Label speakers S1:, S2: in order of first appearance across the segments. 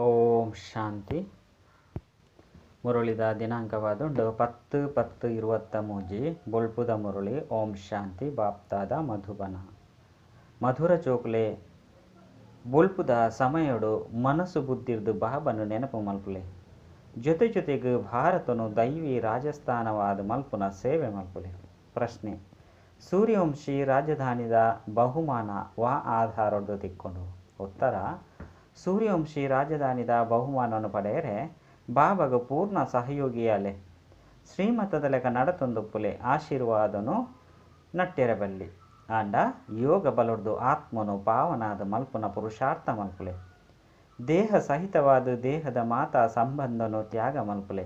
S1: ಓಂ ಶಾಂತಿ. ಮುರಳಿದ ದಿನಾಂಕವಾದುಂಡು 10/10/23. ಬೊಳ್ಪುದ ಮುರಳಿ. ಓಂ ಶಾಂತಿ. ಬಾಪ್ತಾದ ಮಧುಬನ. ಮಧುರ ಚೋಕ್ಲೆ ಬೊಳ್ಪುದ ಸಮಯಡು ಮನಸ್ಸು ಬುದ್ಧಿರ್ದು ಬಾಬನು ನೆನಪು ಮಲ್ಪುಲೆ. ಜೊತೆ ಜೊತೆಗೆ ಭಾರತನು ದೈವಿ ರಾಜಸ್ಥಾನವಾದ ಮಲ್ಪುನ ಸೇವೆ ಮಲ್ಪುಲೆ. ಪ್ರಶ್ನೆ: ಸೂರ್ಯವಂಶಿ ರಾಜಧಾನಿದ ಬಹುಮಾನ ವಾ ಆಧಾರದ್ದು ತಿಕ್ಕೊಂಡು? ಉತ್ತರ: ಸೂರ್ಯವಂಶಿ ರಾಜಧಾನಿದ ಬಹುಮಾನವನ್ನು ಪಡೆಯರೆ ಬಾಬಾಗ ಪೂರ್ಣ ಸಹಯೋಗಿಯಾಲೆ ಶ್ರೀಮತದ ಲೆಕ್ಕ ನಡತೊಂದುಪ್ಪುಲೆ ಆಶೀರ್ವಾದನು ನಟ್ಟೆರಬಲ್ಲಿ. ಆಂಡ ಯೋಗ ಬಲೊಡ್ದು ಆತ್ಮನು ಪಾವನಾದ ಮಲ್ಪುನ ಪುರುಷಾರ್ಥ ಮಲ್ಪುಲೆ. ದೇಹ ಸಹಿತವಾದ ದೇಹದ ಮಾತಾ ಸಂಬಂಧನು ತ್ಯಾಗ ಮಲ್ಪುಲೆ.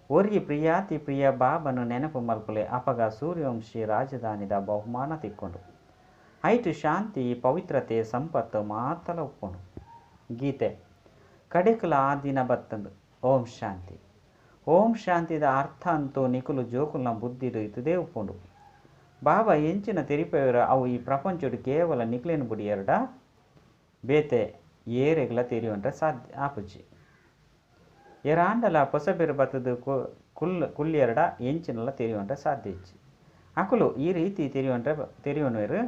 S1: ಒರಿ ಪ್ರಿಯಾತಿ ಪ್ರಿಯ ಬಾಬನು ನೆನಪು ಮಲ್ಪುಲೆ. ಅಪಗ ಸೂರ್ಯವಂಶಿ ರಾಜಧಾನಿದ ಬಹುಮಾನ ತಿಕ್ಕೊಂಡು. ಐಟು ಶಾಂತಿ, ಪವಿತ್ರತೆ, ಸಂಪತ್ತು ಮಾತಲ ಉಪ್ಪುಂಡು. ಗೀತೆ ಕಡೆಕುಲ ಆ ದಿನ ಬತ್ತಂದು. ಓಂ ಶಾಂತಿ. ಓಂ ಶಾಂತಿದ ಅರ್ಥ ಅಂತೂ ನಿಕುಲು ಜೋಕುಲ್ನ ಬುದ್ಧಿಡು ಇತದೇ ಉಪ್ಪುಂಡು. ಬಾಬಾ ಎಂಚಿನ ತೆರಿಪೇರ ಅವು ಈ ಪ್ರಪಂಚಡು ಕೇವಲ ನಿಕ್ಲೇನು ಬುಡಿಯರ್ಡ ಬೇತೆ ಏರೆಗ್ಲ ತೆರಿಯುವಂಟ ಸಾಧ್ಯ ಆಪುಜಿ. ಎರಾಂಡಲ ಪೊಸಬೆರು ಬತ್ತದು ಕುಲ್ಲಿಯರ್ಡ ಎಂಚಿನಲ ತೆರಿಯುವಂಟ ಸಾಧ್ಯ ಇಜ್ಜಿ. ಅಕುಲು ಈ ರೀತಿ ತೆರಿಯುವಂಟ ತೆರಿಯುವನುವೆರು.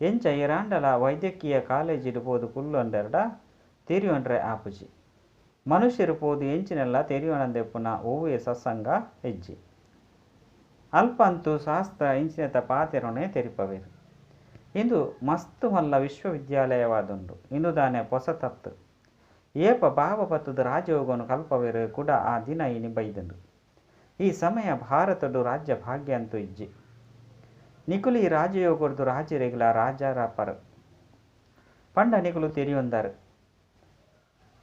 S1: ಎಂಚ ಎರಾಂಡಲ ವೈದ್ಯಕೀಯ ಕಾಲೇಜಿಡು ಪೋದು ಕುಲ್ಲೊಂಡೆರ್ಡ ತೆರಿಯುವಂಟ್ರೆ ಆಪುಜಿ. ಮನುಷ್ಯರು ಪೋದು ಎಂಚಿನೆಲ್ಲ ತೆರಿಯೋಣಂದೆಪ್ಪುನ ಒವ್ವೇ ಸತ್ಸಂಗ ಹೆಜ್ಜಿ. ಅಲ್ಪ ಅಂತೂ ಶಾಸ್ತ್ರ ಇಂಚಿನತ ಪಾತೆರೊನೆ ತೆರಿಪವೇರು. ಇಂದು ಮಸ್ತು ಮಲ್ಲ ವಿಶ್ವವಿದ್ಯಾಲಯವಾದುಂಡು. ಇಂದು ದಾನೆ ಪೊಸ ತತ್ತು ಏಪ ಭಾವ ಬತ್ತದ ರಾಜಯೋಗನು ಕಲ್ಪವೇರು ಕೂಡ ಆ ದಿನ ಇನಿ ಬೈದಂಡು. ಈ ಸಮಯ ಭಾರತಡು ರಾಜ್ಯ ಭಾಗ್ಯ ಅಂತೂ ಇಜ್ಜಿ. ನಿಕುಲಿ ರಾಜಯೋಗರ್ದು ರಾಜರೆಗ್ಲ ರಾಜಾರಪರು ಪಂಡ ನಿಕುಲು ತೆರಿಯೊಂದಾರು.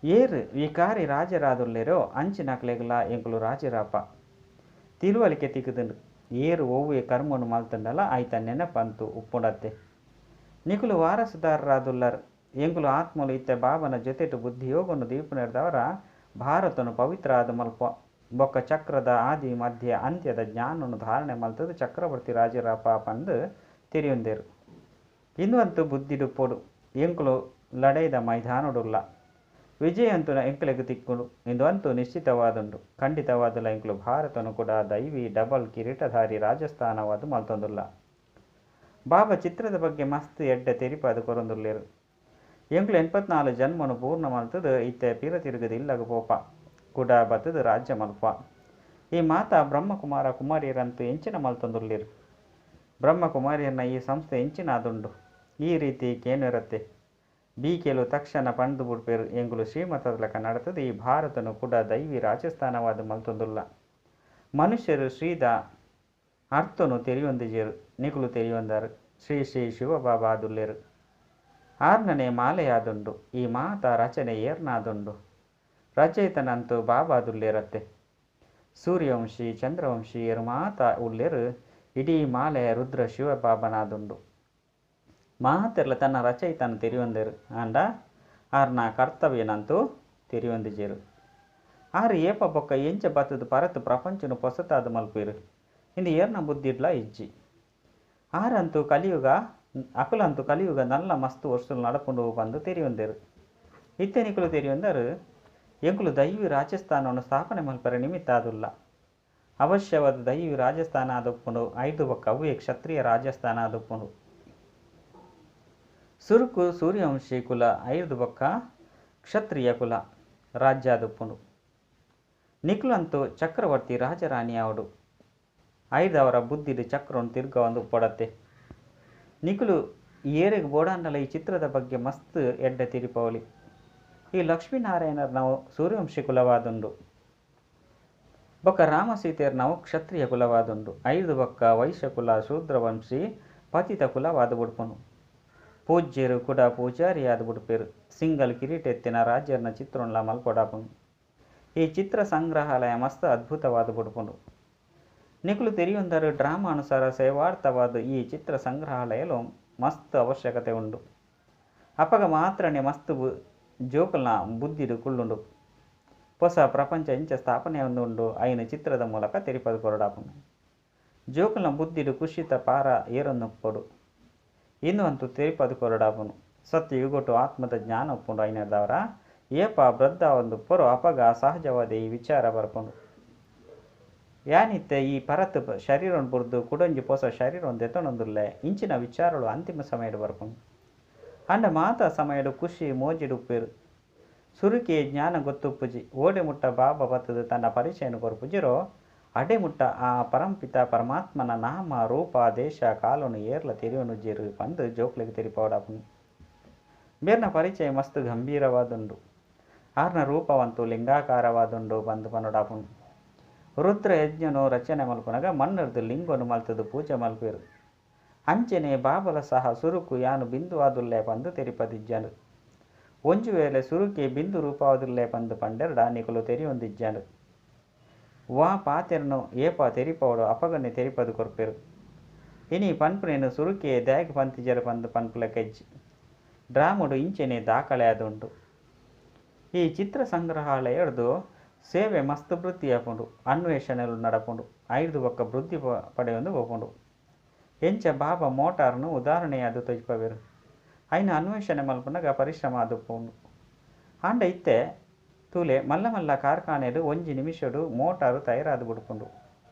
S1: ಏರು ವಿಕಾರಿ ರಾಜರಾದುಲ್ಲೇರೋ ಅಂಚಿನಕ್ಲೆಗ್ಲ ಎಂಕುಲು ರಾಜರಾಪ ತಿಳುವಳಿಕೆ ತಿಕ್ಕುದುಂಡು. ಏರು ಒವ್ವೆ ಕರ್ಮನು ಮಲ್ತಂಡಲ ಆಯ್ತ ನೆನಪಂತು ಉಪ್ಪುಂಡತ್ತೆ. ನಿಕುಲು ವಾರಸುದಾರರಾದುಲ್ಲರ್. ಎಂಕುಲು ಆತ್ಮಲು ಇತ್ತೆ ಬಾಬನ ಜೊತೆಟು ಬುದ್ಧಿಯೋಗನು ದೀಪನೆರ್ದವರ ಭಾರತನು ಪವಿತ್ರ ಆದ ಮಲ್ಪ ಬೊಕ್ಕ ಚಕ್ರದ ಆದಿ ಮಧ್ಯ ಅಂತ್ಯದ ಜ್ಞಾನನು ಧಾರಣೆ ಮಲ್ತದು ಚಕ್ರವರ್ತಿ ರಾಜರಾಪ ಪಂದು ತೆರಿಯೊಂದೇರು. ಇಂದು ಅಂತೂ ಬುದ್ಧಿಡು ಪೊಡು. ಎಂಕುಲು ಲಡೈದ ಮೈದಾನಡುಲ್ಲ. ವಿಜಯಂತು ಎಂಕಲೆಗ್ ತಿಕ್ಕುಂಡು. ಇಂದು ಅಂತೂ ನಿಶ್ಚಿತವಾದುಂಡು. ಖಂಡಿತವಾದುಲ ಎಂಕುಲು ಭಾರತನು ಕೂಡ ದೈವಿ ಡಬಲ್ ಕಿರೀಟಧಾರಿ ರಾಜಸ್ಥಾನವಾದ ಮಲ್ತೊಂದುಲ್ಲ. ಬಾಬಾ ಚಿತ್ರದ ಬಗ್ಗೆ ಮಸ್ತ್ ಎಡ್ಡೆ ತೆರಿಪಾದ ಕೊರೊಂದುಲ್ಲೇರು. ಎಂಕುಲು 84 ಜನ್ಮನು ಪೂರ್ಣ ಮಲ್ತದು ಇತ್ತೆ ಪಿರ ತಿರುಗದ ಇಲ್ಲಗ ಪೋಪ ಕುಡ ಬತ್ತದು ರಾಜ್ಯ ಮಲ್ಪ. ಈ ಮಾತಾ ಬ್ರಹ್ಮಕುಮಾರ ಕುಮಾರಿಯರಂತೂ ಎಂಚಿನ ಮಲ್ತೊಂದುಲ್ಲೇರು. ಬ್ರಹ್ಮಕುಮಾರಿಯರನ್ನ ಈ ಸಂಸ್ಥೆ ಎಂಚಿನಾದುಂಡು. ಈ ರೀತಿ ಕೇನಿರತ್ತೆ. ಬೀಕೆಲು ತಕ್ಷಣ ಪಂದು ಬುಡ್ಪೇರು. ಎಂಕುಲು ಶ್ರೀಮತದ ಲೆಕ್ಕ ನಡತದು ಈ ಭಾರತನು ಕೂಡ ದೈವಿ ರಾಜಸ್ಥಾನವಾದ ಮಲ್ತೊಂದುಲ್ಲ. ಮನುಷ್ಯರು ಶ್ರೀದ ಅರ್ಥನು ತೆರಿಯೊಂದಿಜೇರು. ನಿಕುಲು ತೆರಿಯೊಂದಾರು. ಶ್ರೀ ಶ್ರೀ ಶಿವಬಾಬಾ ಆದುಲ್ಲೇರು. ಆರ್ನನೆ ಮಾಲೆಯಾದುಂಡು. ಈ ಮಾತಾ ರಚನೆ ಏರ್ನಾದುಂಡು. ರಚಯಿತನಂತೂ ಬಾಬಾದುಲ್ಲೇರತ್ತೆ. ಸೂರ್ಯವಂಶಿ ಚಂದ್ರವಂಶಿ ಏರು ಮಾತಾ ಉಲ್ಲೇರು. ಇಡೀ ಮಾಲೆ ರುದ್ರ ಶಿವಬಾಬನಾದುಂಡು. ಮಾತೆರ್ಲ ತನ್ನ ರಚಯಿತನ ತೆರಿಯೊಂದೇರು. ಆಂಡ ಆರ್ನ ಕರ್ತವ್ಯನಂತೂ ತೆರಿಯೊಂದಿಜೇರು. ಆರು ಏಪ ಬೊಕ್ಕ ಎಂಚ ಬತ್ತದ ಪರತ್ ಪ್ರಪಂಚನು ಪೊಸತಾದ ಮಲ್ಪೇರು. ಇಂದು ಏರ್ನ ಬುದ್ಧಿಡ್ಲ ಇಜ್ಜಿ. ಆರಂತೂ ಕಲಿಯುಗ ಅಕುಲಂತೂ ಕಲಿಯುಗ ನಲ್ಲ ಮಸ್ತು ವರ್ಷಲು ನಡಪುಂಡು ಬಂದು ತೆರಿಯೊಂದೇರು. ಇತ್ತೆ ನಿಕುಲು ತೆರಿಯೊಂದರು. ಎಂಕುಲು ದೈವಿ ರಾಜಸ್ಥಾನವನ್ನು ಸ್ಥಾಪನೆ ಮಲ್ಪರೆ ನಿಮಿತ್ತ ಆದುಲ್ಲ. ಅವಶ್ಯವಾದ ದೈವಿ ರಾಜಸ್ಥಾನ ಆದೊಪ್ಪುಂಡು. ಐದು ಬೊಕ್ಕ ಅವ್ವೇ ಕ್ಷತ್ರಿಯ ರಾಜಸ್ಥಾನ ಆದೊಪ್ಪುಂಡು. ಸುರುಕು ಸೂರ್ಯವಂಶಿ ಕುಲ ಐದು ಬೊಕ್ಕ ಕ್ಷತ್ರಿಯ ಕುಲ ರಾಜ್ಯಾದೊಪ್ಪುಂಡು. ನಿಕುಲಂತೂ ಚಕ್ರವರ್ತಿ ರಾಜರಾಣಿ ಅವಡು. ಐದವರ ಬುದ್ಧಿಡು ಚಕ್ರವನ್ನು ತಿರ್ಗ ಒಂದು ಪೊಡತ್ತೆ. ನಿಕುಲು ಏರೆಗ್ ಬೋಡಾಂಡಲ ಈ ಚಿತ್ರದ ಬಗ್ಗೆ ಮಸ್ತ್ ಎಡ್ಡೆ ತಿರಿಪವಲಿ. ಈ ಲಕ್ಷ್ಮೀನಾರಾಯಣರ್ ನಾವು ಸೂರ್ಯವಂಶಿ ಕುಲವಾದುಂಡು. ಬೊಕ್ಕ ರಾಮ ಸೀತೆಯರ್ ನಾವು ಕ್ಷತ್ರಿಯ ಕುಲವಾದುಂಡು. ಐದು ಬೊಕ್ಕ ವೈಶ್ಯ ಕುಲ ಶೂದ್ರವಂಶಿ ಪತಿತ ಕುಲವಾದ ಬುಡ್ಪುಂಡು. ಪೂಜ್ಯರು ಕೂಡ ಪೂಜಾರಿಯಾದ ಬುಡ್ಪೇರು. ಸಿಂಗಲ್ ಕಿರೀಟ ಎತ್ತಿನ ರಾಜ್ಯರ್ನ ಚಿತ್ರೊನ್ಲ ಮಲ್ಪೊಡಾಪುಂಡು. ಈ ಚಿತ್ರ ಸಂಗ್ರಹಾಲಯ ಮಸ್ತ್ ಅದ್ಭುತವಾದ ಬುಡ್ಪುಂಡು. ನಿಕುಲು ತೆರಿಯೊಂದರು ಡ್ರಾಮಾ ಅನುಸಾರ ಸೇವಾರ್ಥವಾದ ಈ ಚಿತ್ರ ಸಂಗ್ರಹಾಲಯಲು ಮಸ್ತ್ ಅವಶ್ಯಕತೆ ಉಂಡು. ಅಪಗ ಮಾತ್ರನೇ ಮಸ್ತ್ ಜೋಕುಲ್ನ ಬುದ್ಧಿಡು ಕುಳ್ಳುಂಡು. ಹೊಸ ಪ್ರಪಂಚ ಇಂಚ ಸ್ಥಾಪನೆ ಉಂಡು ಐನ ಚಿತ್ರದ ಮೂಲಕ ತೆರಿಪದು ಕೊರಡಾಪುಂಡು. ಜೋಕುಲ್ನ ಬುದ್ಧಿಡು ಕುಶಿತ ಪಾರ ಏರೊಂದು ಇನ್ನು ಅಂತೂ ತೆರಿಪದು ಕೊರಡಾಪುಂಡು. ಸತ್ಯ ಯುಗೊಟು ಆತ್ಮದ ಜ್ಞಾನ ಉಪ್ಪುಂಡು. ಐನದವರ ಏಪ ವೃದ್ಧಾವಂದು ಪೊರು ಅಪಗ ಸಹಜವಾದ ಈ ವಿಚಾರ ಬರ್ಪುಂಡು. ಯಾನಿತ್ತೆ ಈ ಪರತ್ ಶರೀರನ್ ಬುರ್ದು ಕುಡೊಂಜಿ ಪೊಸ ಶರೀರನ್ ದೆತೊನೊಂದುಲ್ಲೆ ಇಂಚಿನ ವಿಚಾರಗಳು ಅಂತಿಮ ಸಮಯಡ್ ಬರ್ಪುಂಡು. ಅಂಡ ಮಾತಾ ಸಮಯಡ್ ಖುಷಿ ಮೋಜಿಡುಪ್ಪೇರು. ಸುರುಕೆ ಜ್ಞಾನ ಗೊತ್ತುಪ್ಪುಜಿ. ಓಡೆ ಮುಟ್ಟ ಬಾಬಾ ಬತ್ತದು ತನ್ನ ಪರಿಚಯನ ಕೊರ್ಪುಜಿರೋ ಅಡೆ ಮುಟ್ಟ ಆ ಪರಂಪಿತ ಪರಮಾತ್ಮನ ನಾಮ ರೂಪ ದೇಶ ಕಾಲನು ಏರ್ಲ ತೆರಿಯೊನುಜೆರು ಪಂದು ಜೋಕ್ಲೆಗ್ ತೆರಿಪಾವಡಾಪುಂಡು. ಬೇರ್ನ ಪರಿಚಯ ಮಸ್ತ್ ಗಂಭೀರವಾದುಂಡು. ಆರ್ನ ರೂಪವಂತು ಲಿಂಗಾಕಾರವಾದುಂಡು ಪಂದು ಪನೊಡಾಪುಂಡು. ರುದ್ರ ಯಜ್ಞನು ರಚನೆ ಮಲ್ಪುನಗ ಮಣ್ಣರ್ದು ಲಿಂಗನು ಮಲ್ತದು ಪೂಜೆ ಮಲ್ಪೇರು. ಅಂಚನೆ ಬಾಬಲ ಸಹ ಸುರುಕು ಯಾನು ಬಿಂದು ಆದುಲ್ಲೆ ಪಂದು ತೆರಿಪದಿಜ್ಜಾನು. ಒಂಜಿ ವೇಳೆ ಸುರುಕೆ ಬಿಂದು ರೂಪವಾದುಲ್ಲೆ ಪಂದು ಪಂಡೆರಡ ನಿಕುಲು ತೆರಿಯೊಂದಿಜ್ಜಾನು. ವಾ ಪಾತೆರ್ನು ಏಪ ತೆರಿಪವಡು ಅಪಗನೆ ತೆರಿಪದು ಕೊರ್ಪೇರು. ಇನಿ ಪನ್ಪುನೇನು ಸುರುಕೆ ದ್ಯಾಗ್ ಪಂತಿಜರ ಪಂದು ಪನ್ಪುಲಕೆಜ್ಜಿ. ಡ್ರಾಮಡು ಇಂಚೆನೆ ದಾಖಲೆ ಆದುಂಡು. ಈ ಚಿತ್ರ ಸಂಗ್ರಹಾಲಯಡ್ದು ಸೇವೆ ಮಸ್ತ್ ವೃದ್ಧಿ ಆಪುಂಡು. ಅನ್ವೇಷಣೆಲು ನಡಪುಂಡು. ಐದು ಬೊಕ್ಕ ವೃದ್ಧಿ ಪಡೆಯೊಂದು ಪೋಪುಂಡು. ಎಂಚ ಬಾಬಾ ಮೋಟಾರ್ನು ಉದಾಹರಣೆಯಾದ ತೊಜ್ಪವೇರು. ಐನ ಅನ್ವೇಷಣೆ ಮಲ್ಪುನಗ ಪರಿಶ್ರಮ ಆದುಪ್ಪುಂಡು. ಆಂಡ ಇತ್ತೆ ತೂಲೆ ಮಲ್ಲ ಮಲ್ಲ ಕಾರ್ಖಾನೆಡು ಒಂಜಿ ನಿಮಿಷಡು ಮೋಟಾರು ತಯಾರಾದ ಬುಡ್ಪುಂಡು.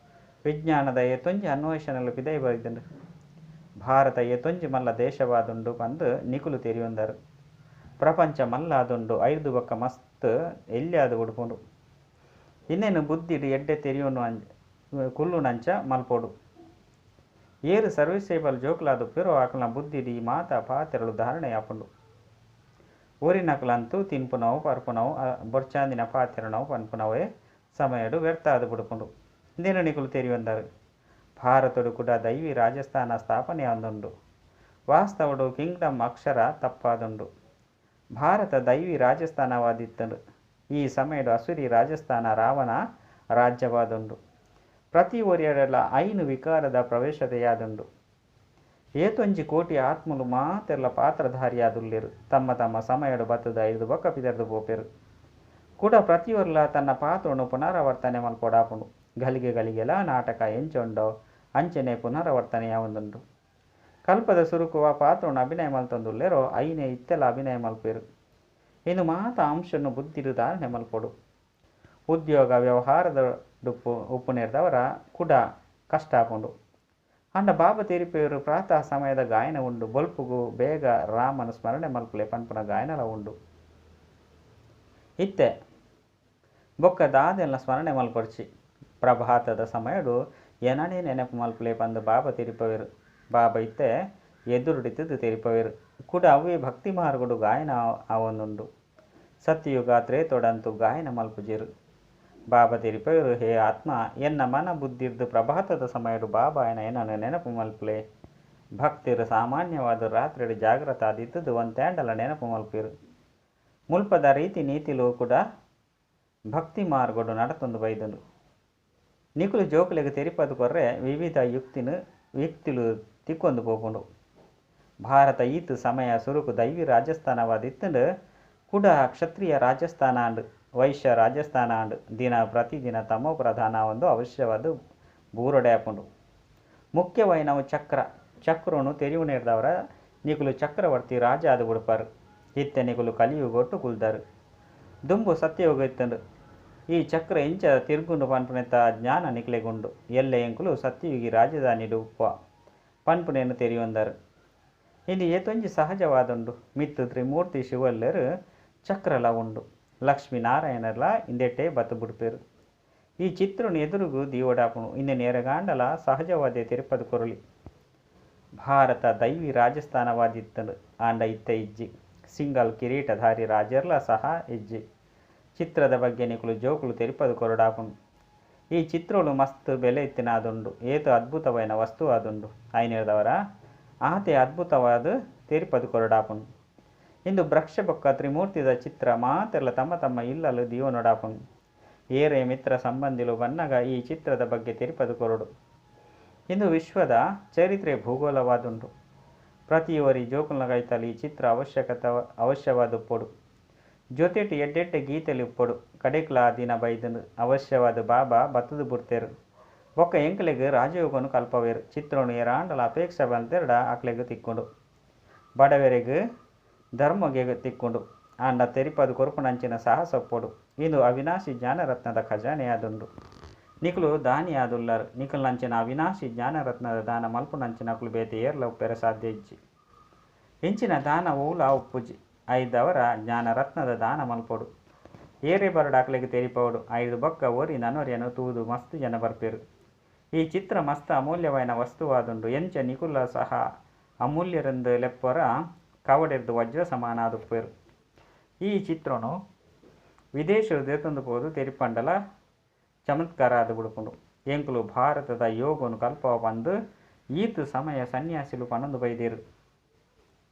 S1: ವಿಜ್ಞಾನದ ಏತೊಂಜಿ ಅನ್ವೇಷಣೆಲು ಪಿದೈ ಬೈದುಂಡು. ಭಾರತ ಏತೊಂಜಿ ಮಲ್ಲ ದೇಶವಾದುಂಡು ಪಂದು ನಿಕುಲು ತೆರಿಯೊಂದರು. ಪ್ರಪಂಚ ಮಲ್ಲಾದುಂಡು. ಐದು ಬೊಕ್ಕ ಮಸ್ತ್ ಎಲ್ಯಾದ ಬುಡ್ಪುಂಡು. ಇನ್ನೇನು ಬುದ್ಧಿಡು ಎಡ್ಡೆ ತೆರಿಯೋನು ಕುಲ್ಲುನಂಚ ಮಲ್ಪೋಡು. ಏರು ಸರ್ವಿಸೇಬಲ್ ಜೋಕ್ಲಾದುಪ್ಪೇರೋ ಆಕಲ್ನ ಬುದ್ಧಿಡು ಈ ಮಾತಾ ಪಾತೆರಳು ಧಾರಣೆ ಆಪುಂಡು. ಊರಿನಕಲಂತೂ ತಿನ್ಪುನವು ಪರ್ಪುನವು ಬೊರ್ಚಾಂದಿನ ಪಾತೆರನವು ಪನ್ಪುನವೇ ಸಮಯಡು ವ್ಯರ್ಥ ಆದು ಬುಡ್ಪುಂಡು. ಇಂದೇನು ನಿಕುಲು ತೆರಿಯೊಂದರು. ಭಾರತಡು ಕೂಡ ದೈವಿ ರಾಜಸ್ಥಾನ ಸ್ಥಾಪನೆ ಆದುಂಡು. ವಾಸ್ತವಡು ಕಿಂಗ್ಡಮ್ ಅಕ್ಷರ ತಪ್ಪಾದುಂಡು. ಭಾರತ ದೈವಿ ರಾಜಸ್ಥಾನವಾದಿತ್ತಂಡು. ಈ ಸಮಯಡು ಅಸುರಿ ರಾಜಸ್ಥಾನ ರಾವಣ ರಾಜ್ಯವಾದುಂಡು. ಪ್ರತಿ ಒರಿಯಡಲ 5 ವಿಕಾರದ ಪ್ರವೇಶತೆಯಾದುಂಡು. ಏತೊಂಜಿ ಕೋಟಿ ಆತ್ಮಲು ಮಾತೆರ್ಲ ಪಾತ್ರಧಾರಿಯಾದುಲ್ಲೆರು. ತಮ್ಮ ತಮ್ಮ ಸಮಯಡು ಬತ್ತದ ಐದು ಬೊಕ್ಕ ಪಿದರ್ದು ಪೋಪೆರು. ಕೂಡ ಪ್ರತಿಯೊರ್ಲ ತನ್ನ ಪಾತ್ರನು ಪುನರಾವರ್ತನೆ ಮಲ್ಪೊಡಾಪುಂಡು. ಗಳಿಗೆ ಗಳಿಗೆಲ ನಾಟಕ ಎಂಚೊಂಡೋ ಅಂಚನೆ ಪುನರಾವರ್ತನೆಯಾವೊಂದುಂಡು. ಕಲ್ಪದ ಸುರುಕುವ ಪಾತ್ರನು ಅಭಿನಯ ಮಲ್ತೊಂದುಲ್ಲೆರೋ ಐನೇ ಇತ್ತೆಲ ಅಭಿನಯ ಮಲ್ಪೇರು. ಇನ್ನು ಮಾತ ಅಂಶನು ಬುದ್ಧಿಡು ಧಾರಣೆ ಮಲ್ಪೊಡು. ಉದ್ಯೋಗ ವ್ಯವಹಾರದ ಉಪ್ಪುನೇರ್ದವರ ಕೂಡ ಕಷ್ಟ ಆಪುಂಡು. ಅಂಡ ಬಾಬಾ ತೆರಿಪೇರು ಪ್ರಾತಃ ಸಮಯದ ಗಾಯನ ಉಂಡು. ಬೊಲ್ಪುಗು ಬೇಗ ರಾಮನ ಸ್ಮರಣೆ ಮಲ್ಪುಲೆ ಪನ್ಪುನ ಗಾಯನಲ ಉಂಡು. ಇತ್ತೆ ಬೊಕ್ಕ ದಾದೆಲ್ಲ ಸ್ಮರಣೆ ಮಲ್ಪೊಡ್ಚಿ. ಪ್ರಭಾತದ ಸಮಯಡು ಏನನೇ ನೆನಪು ಮಲ್ಪುಲೆ ಪಂದು ಬಾಬಾ ತೆರಿಪವೇರು. ಬಾಬಾ ಇತ್ತೆ ಎದುರುಡಿತದ್ದು ತೆರಿಪವೇರು. ಕೂಡ ಅವೇ ಭಕ್ತಿ ಮಾರ್ಗಡು ಗಾಯನ ಆವೊಂದುಂಡು. ಸತ್ಯಯುಗ ತ್ರೇತೊಡಂತೂ ಗಾಯನ ಮಲ್ಪುಜೆರು. ಬಾಬಾ ತೆರಿಪವೇರು, ಹೇ ಆತ್ಮ, ಎನ್ನ ಮನ ಬುದ್ಧಿರ್ದು ಪ್ರಭಾತದ ಸಮಯಡು ಬಾಬಾ ಎನ್ನ ನೆನಪು ಮಲ್ಪುಲೆ. ಭಕ್ತಿರು ಸಾಮಾನ್ಯವಾದ ರಾತ್ರಿಡು ಜಾಗೃತ ಆದಿತ್ತದು ಒಂತ್ಯಾಂಡಲ ನೆನಪು ಮಲ್ಪಿರು. ಮುಲ್ಪದ ರೀತಿ ನೀತಿಲು ಕೂಡ ಭಕ್ತಿ ಮಾರ್ಗಡು ನಡತೊಂದು ಬೈದುಂಡು. ನಿಕುಲು ಜೋಕುಲೆಗ್ ತೆರಿಪದು ಕೊರ್ರೆ ವಿವಿಧ ಯುಕ್ತಿಲು ತಿಕ್ಕೊಂದು ಪೋಪುಂಡು. ಭಾರತ ಈತ್ ಸಮಯ ಸುರುಕು ದೈವಿ ರಾಜಸ್ಥಾನವಾದಿತ್ತಂಡು. ಕೂಡ ಕ್ಷತ್ರಿಯ ರಾಜಸ್ಥಾನ ಅಂಡು, ವೈಶ್ಯ ರಾಜಸ್ಥಾನ ಅಂಡು. ದಿನ ಪ್ರತಿದಿನ ತಮೋ ಪ್ರಧಾನ ಒಂದು ಅವಶ್ಯವಾದ ಬೂರೊಡೆ ಆಪುಂಡು. ಮುಖ್ಯವಾಯಿನವು ಚಕ್ರ. ಚಕ್ರನು ತೆರಿಯುನೇರ್ದವರ ನಿಕುಲು ಚಕ್ರವರ್ತಿ ರಾಜ ಆದು ಬುಡ್ಪಾರು. ಇತ್ತೆ ನಿಕುಲು ಕಲಿಯುಗೊಟ್ಟು ಕುಲ್ದಾರು. ದುಂಬು ಸತ್ಯಯುಗ ಇತ್ತಂಡು. ಈ ಚಕ್ರ ಇಂಚ ತಿರ್ಗುಂಡು ಪನ್ಪುನೆತ ಜ್ಞಾನ ನಿಕ್ಲೆಗುಂಡು. ಎಲ್ಲೆ ಎಂಕುಲು ಸತ್ಯಯುಗಿ ರಾಜಧಾನಿಡು ಉಪ್ಪ ಪನ್ಪುನೇನು ತೆರಿಯೊಂದರು. ಇದು ಏತೊಂಜಿ ಸಹಜವಾದುಂಡು. ಮಿತ್ತು ತ್ರಿಮೂರ್ತಿ ಶಿವಲ್ಲೆರು ಚಕ್ರಲ ಉಂಡು. ಲಕ್ಷ್ಮೀನಾರಾಯಣರ್ಲ ಇಂದೆಟ್ಟೆ ಬತ್ತು ಬುಡ್ಪೇರು. ಈ ಚಿತ್ರನು ಎದುರುಗು ದೀವಡಾಪುಣು. ಇಂದೆ ನೇರಗಾಂಡಲ ಸಹಜವಾದ ತಿರುಪದು ಕೊರಲಿ. ಭಾರತ ದೈವಿ ರಾಜಸ್ಥಾನವಾದಿತ್ತಂಡು. ಆಂಡ ಇತ್ತ ಇಜ್ಜಿ. ಸಿಂಗಲ್ ಕಿರೀಟಧಾರಿ ರಾಜರ್ಲ ಸಹ ಇಜ್ಜಿ. ಚಿತ್ರದ ಬಗ್ಗೆ ನಿಕುಲು ಜೋಕುಲು ತೆರಿಪದು ಕೊರಡಾಪುಂಡು. ಈ ಚಿತ್ರಗಳು ಮಸ್ತ್ ಬೆಲೆ ಇತ್ತಿನ ಆದುಂಡು. ಏತು ಅದ್ಭುತವಾಯಿನ ವಸ್ತು ಆದುಂಡು. ಐನೇರ್ದವರ ಆತೆ ಅದ್ಭುತವಾದ ತೆರಿಪದು ಕೊರಡಾಪುಂಡು. ಇಂದು ವೃಕ್ಷ ಬೊಕ್ಕ ತ್ರಿಮೂರ್ತಿದ ಚಿತ್ರ ಮಾತೆರ್ಲ ತಮ್ಮ ತಮ್ಮ ಇಲ್ಲಲು ದೀವನೊಡಾಪುಂಡು. ಏರೇ ಮಿತ್ರ ಸಂಬಂಧಿಲು ಬನ್ನಗ ಈ ಚಿತ್ರದ ಬಗ್ಗೆ ತೆರಿಪದು ಕೊರಡು. ಇಂದು ವಿಶ್ವದ ಚರಿತ್ರೆ ಭೂಗೋಳವಾದುಂಡು. ಪ್ರತಿಯೊರಿ ಜೋಕುಲ್ನ ಕೈತಲ್ ಈ ಚಿತ್ರ ಅವಶ್ಯವಾದ ಉಪ್ಪೊಡು. ಜೊತೆಟ್ ಎಡ್ಡೆಡ್ಡೆ ಗೀತೆಲಿ ಉಪ್ಪೊಡು. ಕಡೆಕ್ಲಾ ದಿನ ಬೈದುಂಡು. ಅವಶ್ಯವಾದ ಬಾಬಾ ಬತ್ತದು ಬುಡ್ತೇರು. ಬೊಕ್ಕ ಎಂಕ್ಲೆಗ್ ರಾಜಯೋಗನು ಕಲ್ಪವೇರು. ಚಿತ್ರನು ಏರಾಂಡಲ ಅಪೇಕ್ಷೆ ಬಂತೆರಡ ಅಕ್ಲೆಗ್ ತಿಕ್ಕೊಂಡು. ಬಡವರೆಗ್ ಧರ್ಮಗೆ ತಿಕ್ಕೊಂಡು. ಆಂಡ ತೆರಿಪದು ಕೊರ್ಪುನಂಚಿನ ಸಾಹಸ ಉಪ್ಪೊಡು. ಇಂದು ಅವಿನಾಶಿ ಜ್ಞಾನರತ್ನದ ಖಜಾನೆಯಾದುಂಡು. ನಿಕುಲು ದಾನಿಯಾದುಲ್ಲರ್. ನಿಕಲ್ನಂಚಿನ ಅವಿನಾಶಿ ಜ್ಞಾನರತ್ನದ ದಾನ ಮಲ್ಪುನಂಚಿನಕುಲು ಬೇತೆ ಏರ್ಲ ಉಪ್ಪೆರೆ ಸಾಧ್ಯ ಇಜ್ಜಿ. ಇಂಚಿನ ದಾನ ಒವ್ಲ ಉಪ್ಪುಜಿ. ಐದವರ ಜ್ಞಾನರತ್ನದ ದಾನ ಮಲ್ಪೊಡು. ಏರೇ ಬರಡ್ ಅಕ್ಲೆಗ್ ತೆರಿಪಾವೊಡು. ಐದು ಬೊಕ್ಕ ಒರಿ ನನೊರಿಯನ್ ತೂದು ಮಸ್ತ್ ಜನ ಬರ್ಪೆರ್. ಈ ಚಿತ್ರ ಮಸ್ತ್ ಅಮೂಲ್ಯವಾಯಿನ ವಸ್ತುವಾದುಂಡು. ಎಂಚ ನಿಕುಲ ಸಹ ಅಮೂಲ್ಯರೆಂದು ಲೆಪ್ಪರ ಕವಡೆರ್ದ್ ವಜ್ರ ಸಮಾನ ಆದುಪ್ಪೆರ್. ಈ ಚಿತ್ರನು ವಿದೇಶ ದೇತೊಂದು ಪೋದು ತೆರಿಪಂಡಲ ಚಮತ್ಕಾರ ಆದ್ ಬುಡುಪುಂಡು. ಎಂಕುಲು ಭಾರತದ ಯೋಗನು ಕಲ್ಪವ ಪಂದ್ ಈತ್ ಸಮಯ ಸನ್ಯಾಸಿಲು ಪನೊಂದು ಬೈದೆರ್.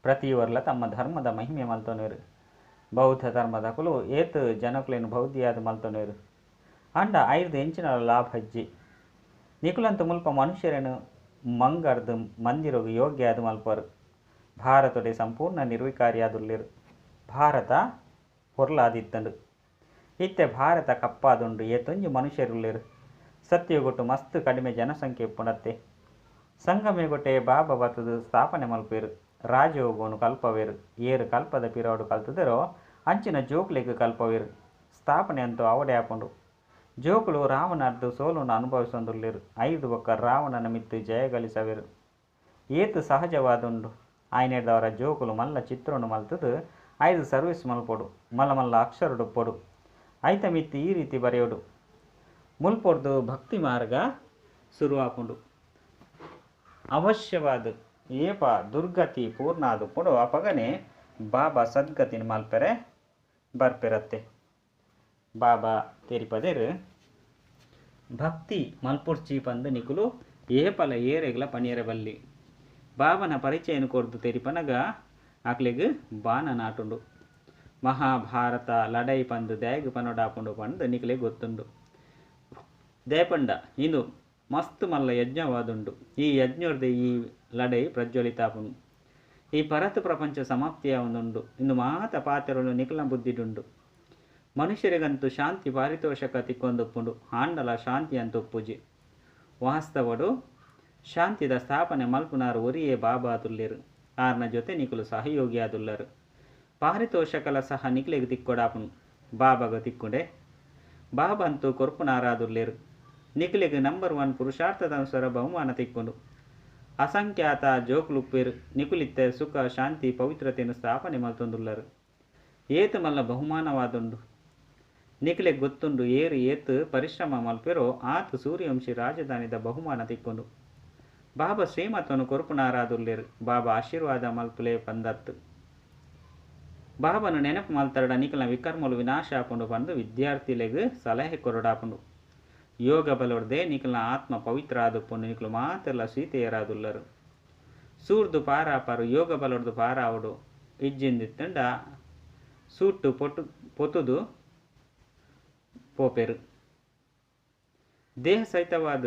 S1: ಪ್ರತಿಯೊರ್ಲ ತಮ್ಮ ಧರ್ಮದ ಮಹಿಮೆ ಮಲ್ತೊನುವೆರ್. ಬೌದ್ಧ ಧರ್ಮದಕುಲು ಏತ್ ಜನಕ್ಲೆನ್ ಬೌದ್ಧಿಯಾದ್ ಮಲ್ತೊನುವೆರ್. ಆಂಡ ಐರ್ದ್ ಎಂಚಿನಲ ಲಾಭ ಇಜ್ಜಿ. ನಿಕುಲಂತೂ ಮುಲ್ಪ ಮನುಷ್ಯರೆನ್ ಮಂಗರ್ದ್ ಮಂದಿರಗ್ ಯೋಗ್ಯ ಆದ್ ಮಲ್ಪುವರ್. ಭಾರತಡೆ ಸಂಪೂರ್ಣ ನಿರ್ವಿಕಾರಿಯಾದುಲ್ಲೆರ್. ಭಾರತ ಪೊರ್ಲಾದಿತ್ತುಂಡು. ಇತ್ತೆ ಭಾರತ ಕಪ್ಪಾದುಂಡು. ಏತೊಂಜಿ ಮನುಷ್ಯರುಲ್ಲೆರ್. ಸತ್ಯಯುಗಟ್ ಮಸ್ತ್ ಕಡಿಮೆ ಜನಸಂಖ್ಯೆ ಇಪ್ಪುಂಡತ್ತೆ. ಸಂಗಮಯುಗಟೇ ಬಾಬಾ ಬತ್ತುದು ಸ್ಥಾಪನೆ ಮಲ್ಪುವೆರ್. ರಾಜಯೋಗನು ಕಲ್ಪವೆರ್. ಏರ್ ಕಲ್ಪದ ಪಿರವುಡು ಕಲ್ತುದೆರೋ ಅಂಚಿನ ಜೋಕ್ಲೆಗ್ ಕಲ್ಪವೆರ್. ಸ್ಥಾಪನೆ ಅಂತೂ ಅವಡೆ ಆಪುಂಡು. ಜೋಕುಲು ರಾವಣರ್ದ್ ಸೋಲುನು ಅನುಭವಿಸೊಂದುಲ್ಲೆರ್. ಐರ್ದ್ ಬೊಕ್ಕ ರಾವಣನ ಮಿತ್ತ್ ಜಯ ಗಳಿಸವೆರ್. ಏತ್ ಸಹಜವಾದುಂಡು. ಆಯ್ನೆಡ್ದಾವರ ಜೋಕುಲು ಮಲ್ಲ ಚಿತ್ರನು ಮಲ್ತುದು ಐರ್ದ್ ಸರ್ವಿಸ್ ಮಲ್ಪೊಡು. ಮಲ್ಲ ಮಲ್ಲ ಅಕ್ಷರಡ್ ಉಪ್ಪೊಡು. ಐತ ಮಿತ್ತ್ ಈ ರೀತಿ ಬರೆಯೊಡು. ಮುಲ್ಪೊರ್ದು ಭಕ್ತಿ ಮಾರ್ಗ ಸುರು ಆಪುಂಡು. ಅವಶ್ಯವಾದ್ ಏಪ ದುರ್ಗತಿ ಪೂರ್ಣ ಆದುಪ್ಪುಂಡು ಅಪಗನೆ ಬಾಬಾ ಸದ್ಗತಿನ ಮಲ್ಪೆರೆ ಬರ್ಪೆರತ್ತೆ. ಬಾಬಾ ತೆರಿಪದೆರ್. ಭಕ್ತಿ ಮಲ್ಪೊಡ್ಚಿ ಪಂದ್ ನಿಕುಲು ಏಪಲ ಏರೆಗ್ಲ ಪನಿಯರೆ ಬಲ್ಲಿ. ಬಾಬನ ಪರಿಚಯನ್ ಕೊರ್ದು ತೆರಿಪನಗ ಅಕ್ಲೆಗ್ ಬಾಣ ನಾಟುಂಡು. ಮಹಾಭಾರತ ಲಡಾಯಿ ಪಂದ್ ದಾಯೆಗ್ ಪನೊಡಾಪುಂಡು ಪಂದ್ ನಿಕ್ಲೆಗ್ ಗೊತ್ತುಂಡು. ದಾಯೆ ಪಂಡ ಇಂದು ಮಸ್ತ್ ಮಲ್ಲ ಯಜ್ಞವಾದುಂಡು. ಈ ಯಜ್ಞರ್ದ್ ಈ ಲಡಾಯಿ ಪ್ರಜ್ವಲಿತ ಆಪುಂಡು. ಈ ಪರತ್ ಪ್ರಪಂಚ ಸಮಾಪ್ತಿ ಆವೊಂದುಂಡು. ಇಂದು ಮಾತ ಪಾತೆರಲು ನಿಕಲ್ನ ಬುದ್ಧಿಡುಂಡು. ಮನುಷ್ಯರಿಗಂತೂ ಶಾಂತಿ ಪಾರಿತೋಷಕ ತಿಕ್ಕೊಂದುಪ್ಪುಂಡು. ಆಂಡಲ ಶಾಂತಿ ಅಂತ ಉಪ್ಪುಜಿ. ವಾಸ್ತವಡು ಶಾಂತಿದ ಸ್ಥಾಪನೆ ಮಲ್ಪುನಾರ್ ಒರಿಯೇ ಬಾಬಾ ಆದುಲ್ಲೆರ್. ಆರ್ನ ಜೊತೆ ನಿಕುಲು ಸಹಯೋಗಿ ಆದುಲ್ಲರ್. ಪಾರಿತೋಷಕಲ ಸಹ ನಿಕ್ಲೆಗ್ ತಿಕ್ಕೊಡಾಪುಂಡು. ಬಾಬಾಗ ತಿಕ್ಕುಂಡೆ. ಬಾಬಾ ಅಂತೂ ಕೊರ್ಪುನಾರಾದುಲ್ಲೆರ್. ನಿಕ್ಲೆಗ್ ನಂಬರ್ 1 ಪುರುಷಾರ್ಥದ ಅನುಸಾರ ಬಹುಮಾನ ತಿಕ್ಕುಂಡು. ಅಸಂಖ್ಯಾತ ಜೋಕ್ಲುಪ್ಪೆರ್. ನಿಕುಲಿತ್ತೆ ಸುಖ ಶಾಂತಿ ಪವಿತ್ರತೆಯನ್ನು ಸ್ಥಾಪನೆ ಮಲ್ತೊಂದುಲ್ಲರ್. ಏತ್ ಮಲ್ಲ ಬಹುಮಾನವಾದುಂಡು. ನಿಕ್ಲೆಗ್ ಗೊತ್ತುಂಡು ಏರ್ ಏತ್ ಪರಿಶ್ರಮ ಮಲ್ಪೆರೋ ಆತ್ ಸೂರ್ಯವಂಶಿ ರಾಜಧಾನಿದ ಬಹುಮಾನ ತಿಕ್ಕುಂಡು. ಬಾಬಾ ಶ್ರೀಮತನು ಕೊರ್ಪುನಾರಾದುಲ್ಲೆರ್. ಬಾಬಾ ಆಶೀರ್ವಾದ ಮಲ್ಪುಲೆ ಪಂದತ್ತು. ಬಾಬಾನು ನೆನಪು ಮಲ್ತರಡ ನಿಕಲ್ನ ವಿಕರ್ಮಲು ವಿನಾಶ ಆಪುಂಡು ಪಂದ್ ವಿದ್ಯಾರ್ಥಿಲೆಗ್ ಸಲಹೆ ಕೊರೊಡಾಪುಂಡು. ಯೋಗ ಬಲೊರ್ದೇ ನಿಕಲ್ನ ಆತ್ಮ ಪವಿತ್ರ ಆದುಪ್ಪುಂಡು. ನಿಕುಲು ಮಾತೆರ್ಲ ಸೀತೆಯರಾದುಲ್ಲರ್. ಸೂರ್ದು ಪಾರಾಪರು ಯೋಗ ಬಲೊರ್ದು ಪಾರಾವಡು ಇಜ್ಜಿಂದಿತ್ತಂಡ ಸೂಟು ಪೊಟು ಪೊತುದು ಪೋಪೆರು. ದೇಹ ಸಹಿತವಾದ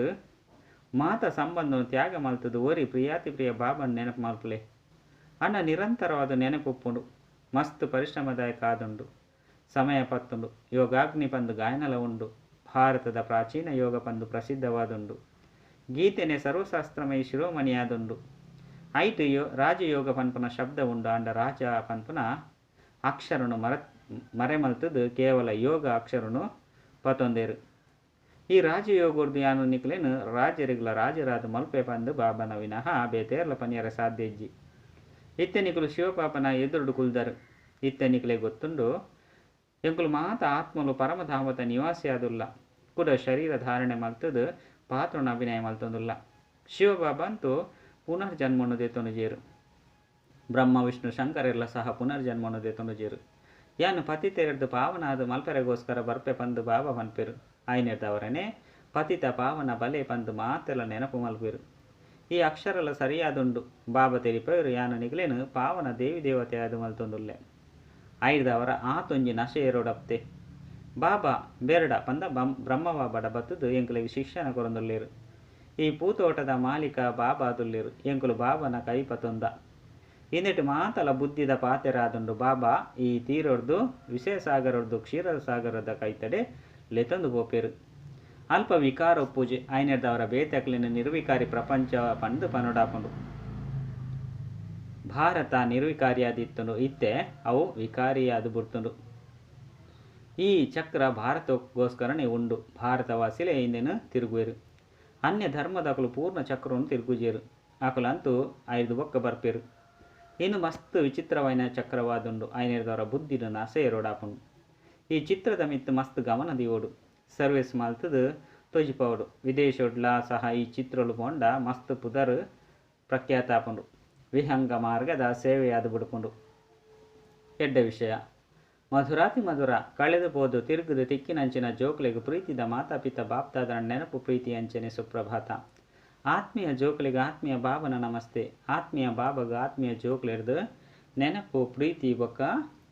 S1: ಮಾತ ಸಂಬಂಧನು ತ್ಯಾಗ ಮಲ್ತುದು ಒರಿ ಪ್ರಿಯಾತಿ ಪ್ರಿಯ ಬಾಬನ್ ನೆನಪು ಮಲ್ಪುಲೆ. ಅಣ್ಣ ನಿರಂತರವಾದ ನೆನಪುಪ್ಪುಂಡು. ಮಸ್ತ್ ಪರಿಶ್ರಮದಾಯಕ ಆದುಂಡು. ಸಮಯ ಪತ್ತುಂಡು. ಯೋಗಾಗ್ನಿ ಪಂದ್ ಗಾಯನಲ ಉಂಡು. ಭಾರತದ ಪ್ರಾಚೀನ ಯೋಗ ಪಂದ್ ಪ್ರಸಿದ್ಧವಾದುಂಡು. ಗೀತೆನೆ ಸರ್ವಶಾಸ್ತ್ರಮಯಿ ಶಿರೋಮಣಿಯಾದುಂಡು. ಐಟ್ ರಾಜಯೋಗ ಪನ್ಪುನ ಶಬ್ದ ಉಂಡು. ಆಂಡ ರಾಜ ಪನ್ಪುನ ಅಕ್ಷರನು ಮರೆಮಲ್ತುದು ಕೇವಲ ಯೋಗ ಅಕ್ಷರನು ಪತೊಂದೆರ್. ಈ ರಾಜಯೋಗರ್ದು ಯಾನು ನಿಕ್ಲೆನ್ ರಾಜರಿಗ್ಲ ರಾಜರಾದ ಮಲ್ಪೆ ಪಂದ್ ಬಾಬನ ವಿನಃ ಬೇತೇರ್ಲ ಪನಿಯರೆ ಸಾಧ್ಯ ಇಜ್ಜಿ. ಇತ್ತೆ ನಿಕುಲು ಶಿವಬಾಬನ ಎದುರುಡು ಕುಲ್ದರು. ಇತ್ತೆ ನಿಕ್ಲೆ ಗೊತ್ತುಂಡು ಎಂಕುಲು ಮಾತ ಆತ್ಮಲು ಪರಮಧಾಮದ ನಿವಾಸಿಯಾದುಲ್ಲ. ಕುಡ ಶರೀರ ಧಾರಣೆ ಮಲ್ತುದು ಪಾತ್ರನ ಅಭಿನಯ ಮಲ್ತೊಂದುಲ್ಲ. ಶಿವಬಾಬಾ ಅಂತೂ ಪುನರ್ಜನ್ಮನು ದೇತೊಂದುಜೇರು. ಬ್ರಹ್ಮ ವಿಷ್ಣು ಶಂಕರೆರ್ಲ ಸಹ ಪುನರ್ಜನ್ಮನು ದೇತೊಂದುಜೇರು. ಯಾನ್ ಪತಿತೆರೆರ್ದ್ ಪಾವನಾದ ಮಲ್ಪೆರೆಗೋಸ್ಕರ ಬರ್ಪೆ ಪಂದ್ ಬಾಬಾ ಪನ್ಪೆರ್. ಆಯ್ನೆರ್ದಾವರನೆ ಪತಿತ ಪಾವನ ಬಲೆ ಪಂದ್ ಮಾತೆರ್ಲ ನೆನಪು ಮಲ್ಪೆರ್. ಈ ಅಕ್ಷರಲ ಸರಿಯಾದುಂಡು. ಬಾಬಾ ತೆರಿಪೆರ್ ಯಾನು ನಿಕ್ಲೆನ್ ಪಾವನ ದೇವಿ ದೇವತೆ ಆದ್ ಮಲ್ತೊಂದುಲ್ಲೆ. ಐರ್ದಾವರ ಆತೊಂಜಿ ನಶೆ ಏರೋಡಪ್ತೆ. ಬಾಬಾ ಬೇರಡ ಪಂದ ಬ್ರಹ್ಮ ಬಾಬಾಡ ಬತ್ತುದು ಎಂಕ್ಲೆಗ್ ಶಿಕ್ಷಣ ಕೊರೊಂದುಲ್ಲೆರ್. ಈ ಪೂತೋಟದ ಮಾಲೀಕ ಬಾಬಾ ಆದುಲ್ಲೆರ್. ಎಂಕುಲು ಬಾಬಾನ ಕೈ ಪತೊಂದ. ಇಂದೆಟ್ ಮಾತಲ ಬುದ್ಧಿದ ಪಾತೆರಾದುಂಡು. ಬಾಬಾ ಈ ತೀರೊರ್ದು ವಿಷಯ ಸಾಗರೊರ್ದು ಕ್ಷೀರ ಸಾಗರದ ಕೈತಡೆ ಲೆತೊಂದು ಪೋಪೆರ್. ಅಲ್ಪ ವಿಕಾರ ಉಪ್ಪುಜಿ. ಐನೆರ್ದಾವರ ಬೇತೆ ಅಕ್ಲೆನ ನಿರ್ವಿಕಾರಿ ಪ್ರಪಂಚ ಪಂದ್ ಪನೊಡಾಪುಂಡು. ಭಾರತ ನಿರ್ವಿಕಾರಿಯಾದಿತ್ತುಂಡು ಇತ್ತೆ ಅವು ವಿಕಾರಿಯಾದ್ ಬುಡ್ತುಂಡು. ಈ ಚಕ್ರ ಭಾರತಗೋಸ್ಕರನೇ ಉಂಡು. ಭಾರತವಾಸಿಲೇ ಇಂದೆನ್ ತಿರುಗುವೆರು. ಅನ್ಯ ಧರ್ಮದಕುಲು ಪೂರ್ಣ ಚಕ್ರನು ತಿರುಗುಜೆರು. ಅಕುಲಂತೂ ಐದು ಬೊಕ್ಕ ಬರ್ಪೆರು. ಇನ್ನು ಮಸ್ತ್ ವಿಚಿತ್ರವಾಯಿನ ಚಕ್ರವಾದುಂಡು. ಐನೆರ್ದವರ ಬುದ್ಧಿಡು ನಸೆ ಏರೋಡಾಪುಂಡು. ಈ ಚಿತ್ರದ ಮಿತ್ತು ಮಸ್ತ್ ಗಮನ ದೀವೋಡು. ಸರ್ವಿಸ್ ಮಲ್ತದು ತೋಜಿಪಾವಡು. ವಿದೇಶೋಡ್ಲಾ ಸಹ ಈ ಚಿತ್ರಲು ಪೋಂಡ ಮಸ್ತ್ ಪುದರ್ ಪ್ರಖ್ಯಾತ ಆಪುಂಡು. ವಿಹಂಗ ಮಾರ್ಗದ ಸೇವೆಯಾದ ಬುಡುಪುಂಡು. ಎಡ್ಡೆ ವಿಷಯ. ಮಧುರಾತಿ ಮಧುರ ಕಳೆದು ಪೋದು ತಿರುಗುದು ತಿಕ್ಕಿನಂಚಿನ ಜೋಕ್ಲೆಗ್ ಪ್ರೀತಿದ ಮಾತಾ ಪಿತ ಬಾಪ್ತಾದನ ನೆನಪು ಪ್ರೀತಿ ಅಂಚನೆ ಸುಪ್ರಭಾತ. ಆತ್ಮೀಯ ಜೋಕ್ಲೆಗ್ ಆತ್ಮೀಯ ಬಾಬನ ನಮಸ್ತೆ. ಆತ್ಮೀಯ ಬಾಬಗ ಆತ್ಮೀಯ ಜೋಕ್ಲೆರ್ದು ನೆನಪು ಪ್ರೀತಿ ಬೊಕ್ಕ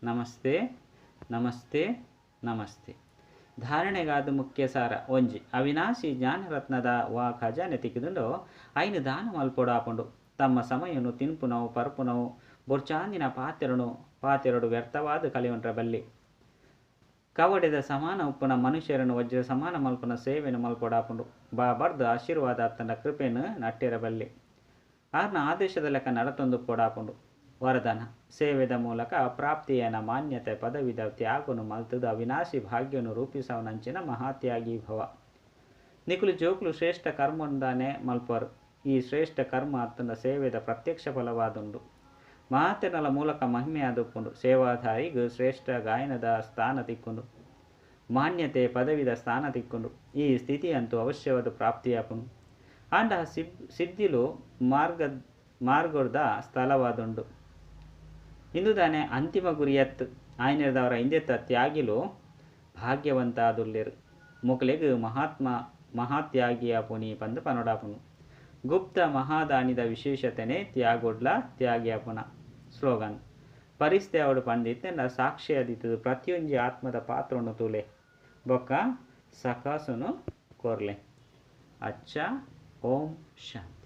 S1: ನಮಸ್ತೆ ನಮಸ್ತೆ ನಮಸ್ತೆ. ಧಾರಣೆಗಾದ ಮುಖ್ಯ ಸಾರ ಒಂಜಿ ಅವಿನಾಶಿ ಜ್ಞಾನರತ್ನದ ವಾ ಖಜಾನೆ ತಿಕ್ಕಿದುಂಡೋ ಐನು ದಾನ ಮಲ್ಪೊಡಾಪುಂಡು. ತಮ್ಮ ಸಮಯನು ತಿನ್ಪುನವು ಪರ್ಪುನವು ಬೊರ್ಚಾಂದಿನ ಪಾತೆರನು ಪಾತೆರಡು ವ್ಯರ್ಥವಾದ ಕಲಿಯೊಂಡ್ರ ಬಲ್ಲಿ. ಕವಡೆದ ಸಮಾನ ಉಪ್ಪುನ ಮನುಷ್ಯರನ್ನು ವಜ್ರ ಸಮಾನ ಮಲ್ಪುನ ಸೇವೆನು ಮಲ್ಪೊಡಾಪುಂಡು. ಬಾಬರ್ದು ಆಶೀರ್ವಾದ ಅತ್ತಂಡ ಕೃಪೆನು ನಟ್ಟಿರ ಬಲ್ಲಿ. ಆರ್ನ ಆದೇಶದ ಲೆಕ್ಕ ನಡತೊಂದು ಪೊಡಾಪುಂಡು. ವರದಾನ ಸೇವೆದ ಮೂಲಕ ಪ್ರಾಪ್ತಿಯನ ಮಾನ್ಯತೆ ಪದವಿದ ತ್ಯಾಗನು ಮಲ್ತದ ಅವಿನಾಶಿ ಭಾಗ್ಯನು ರೂಪಿಸವನಂಚಿನ ಮಹಾತ್ಯಾಗಿ ಭವ. ನಿಕುಲು ಜೋಕುಲು ಶ್ರೇಷ್ಠ ಕರ್ಮಂದಾನೆ ಮಲ್ಪರು. ಈ ಶ್ರೇಷ್ಠ ಕರ್ಮ ಅತ್ತಂಡ ಸೇವೆದ ಪ್ರತ್ಯಕ್ಷ ಫಲವಾದುಂಡು. ಮಾತೆರ್ನಲ ಮೂಲಕ ಮಹಿಮೆಯಾದುಪ್ಪುಂಡು. ಸೇವಾಧಾರಿಗ್ ಶ್ರೇಷ್ಠ ಗಾಯನದ ಸ್ಥಾನ ತಿಕ್ಕುಂಡು. ಮಾನ್ಯತೆ ಪದವಿದ ಸ್ಥಾನ ತಿಕ್ಕುಂಡು. ಈ ಸ್ಥಿತಿಯಂತೂ ಅವಶ್ಯವಾದ ಪ್ರಾಪ್ತಿಯಾಪುಂಡು. ಆಂಡ ಸಿದ್ಧಿಲು ಮಾರ್ಗದ ಸ್ಥಳವಾದುಂಡು. ಇಂದುದಾನೆ ಅಂತಿಮ ಗುರಿಯತ್ ಆಯ್ನೆರ್ದವರ ಇಂದೆತ್ತ ತ್ಯಾಗಿಲು ಭಾಗ್ಯವಂತಾದುಲ್ಲೆರು. ಮೊಕಲೆಗ್ ಮಹಾತ್ಮ ಮಹಾತ್ಯಾಗಿಯ ಪುನಿ ಪಂದ್ ಪನೊಡಾಪುನು. ಗುಪ್ತ ಮಹಾದಾನಿದ ವಿಶೇಷತೆನೆ ತ್ಯಾಗೋಡ್ಲ ತ್ಯಾಗಿಯಾಪುನ. ಸ್ಲೋಗನ್ ಪರಿಸ್ಥೆ ಅವಡು ಪಂಡಿತ್ತೆಂಡ ಸಾಕ್ಷಿಯಾದಿತ್ತದು ಪ್ರತಿಯೊಂಜಿ ಆತ್ಮದ ಪಾತ್ರನು ತೂಲೆ ಬೊಕ್ಕ ಸಕಾಸುನು ಕೊರ್ಲೆ. ಅಚ್ಚ ಓಂ ಶಾಂತಿ.